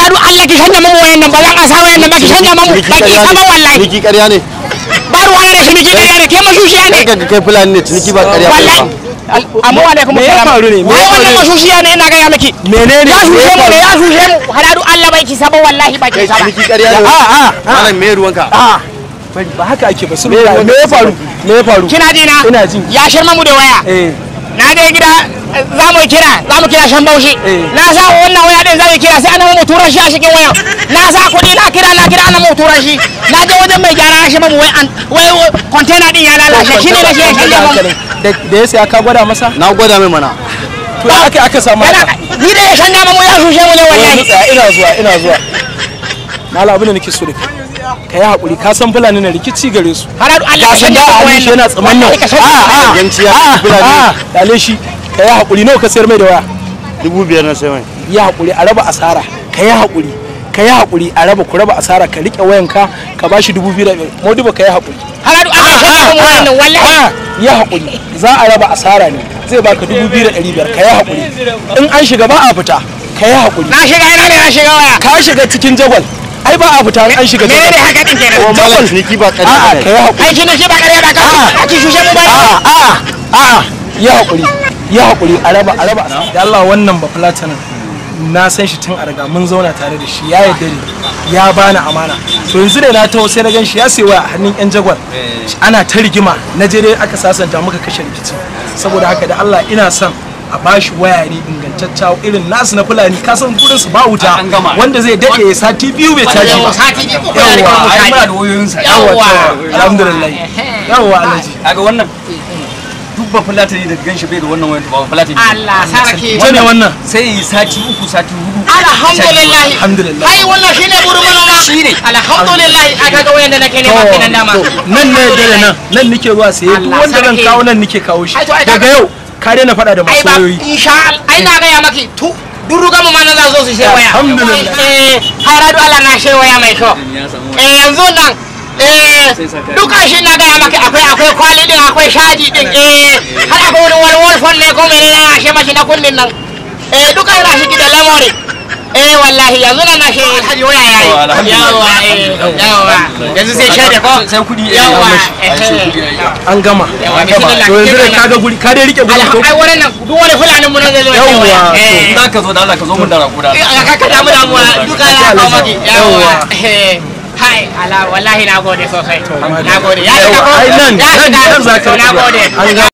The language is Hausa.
Haradu Allah ki shanya mamu wayan nan ba zan asa wayan nan ba ki shanya mamu ba ki sama wallahi. Ciniki ƙarya ne. Ba ruwa ne da ciniki ƙarya ne ke mashushiya ne. Kai kai fulani ne ciniki ba ƙarya ba. Wallahi. Amma wa alaikum Me ya assalam. faru ne? Me Wai ya wannan faru? mashushiya ne ina gaya miki. Menene? Ya shushe mu ne ya shushe mu. Haradu Allah bai ki saba wallahi ba ki Kai saba. ciniki ƙarya ne. A a Malam me ruwanka? a bari ba haka ake ba sulhu me ya faru? Me ya faru? Kina ji na? Ina jin. Ya shirma mu da waya. Eh. Na je gida za mu kira shan baushi. Eh. Na sa wannan waya din za mu kira sai ana mu tura shi a cikin wayan. Na sa kuɗi na kira ana mu tura shi. Na je wajen mai gyara shi mamu wai an wai container din ya lalace shine na shi ya shirya mu. Da ya saya ka gwada masa? Na gwada mai mana. To ya aka samu Yana haka? ni da ya shanya mamu ya shushe mu ne Wai wallahi. tsaya ina zuwa ina zuwa. Malam abin da nake so da kai. Ka yi haƙuri ka san fulani na rikici gare su. Haradu Allah Ga ka sanda shanya a mu hannun wayan shi yana tsaman nan. Wallahi ka shanya A a Ganganci ya fi fulani. a dale shi ka yi haƙuri nawa ka sayar mai da waya? 5,000 na sai mai. Yi haƙuri a raba asara ka yi haƙuri ka yi haƙuri a raba ku raba asara ka riƙe wayanka ka ba shi 2,500 Modibo ka yi haƙuri. Haradu Allah ka shanya mu wayan nan wallahi. A yi haƙuri za a raba asara ne zai baka 2,500 ka yi haƙuri in an shiga ba a fita ka yi haƙuri. Na shiga ina ne na shiga waya. Ka shiga cikin jagwal ai ba a fita in an shiga Menene jagwal. haka din kenan? Kuma malam ciniki ba ƙarya A'a ba ka ne. yi haƙuri. Ai shi ba ƙarya ba ka ki shushe mu ba. A'a a'a a'a yi haƙuri yi haƙuri a raba a raba asara. Da Allah wannan ba fulatanin na san shi tun a riga mun zauna tare da shi ya yarda ni ya bani amana to yanzu da na taho sai na gan shi ya sayi waya a hannun yan jagwal ana ta rigima na je dai aka sasanta muka kashe rikici saboda haka da Allah ina son a bashi waya ne ingantacca irin nasu na fulani ka san gurin su ba wuta An gama. wanda zai dade ya sati biyu bai caji ba Sati biyu uku ya riga Yawwa, mu ai muna caji. da wayoyinsa. Yawwa. Alhamdulillah yawwa alhaji Kaga wannan duk ba fulatani da ganshi bai da wannan wayan to ba fulatani. Allah sarki. Ita ne wannan Sai yi sati uku sati hudu. Alhamdulillah. Alhamdulillah. Ai wannan shine burin manoma. Shine. Alhamdulillah aka ga wayan da nake nema kenan dama. Nan ne dare nan nan nake zuwa saye duk Allah wanda zan sarki. kawo nan nake kawo shi Ai, to ai, daga yau ka daina faɗa da Ai masu ba wayoyi insha Allah ai na gaya maki tu duruga mu ma nan za su zo su sai waya. Alhamdulillah. Eh haradu Allah na sai waya mai kyau. Ya samu Eh yanzu nan eh duka shi na gaya maki akwai akwai kwali din akwai shaji din eh har akwai wani wani wani phone ne ko menene na shi mashi na kunnin nan. Eh duka yana shi da lamari. Eh wallahi yanzu nan na shi alhaji waya yayi. Oh, alhamdulillah. Yawa eh yawa yanzu sai shaida ko Sai kudi eh. Yawa Ai, sai kudi ai. an gama Yawa, bismillah. to yanzu dai kaga guri ka dai rike guri ko Ai wannan nan duk wani fulanin mu nan zai zo ya Yawwa, waya. to. Eh. In za ka zo da Allah ka zo mun da rago da Allah. Ka ka damu damuwa duka ya kawo maki. Yawa. Eh. Hai ala wallahi na gode sosai. Na gode. Ya shiga ko? Ai nan Ya nan shiga. nan za ka To, Na gode. an gama.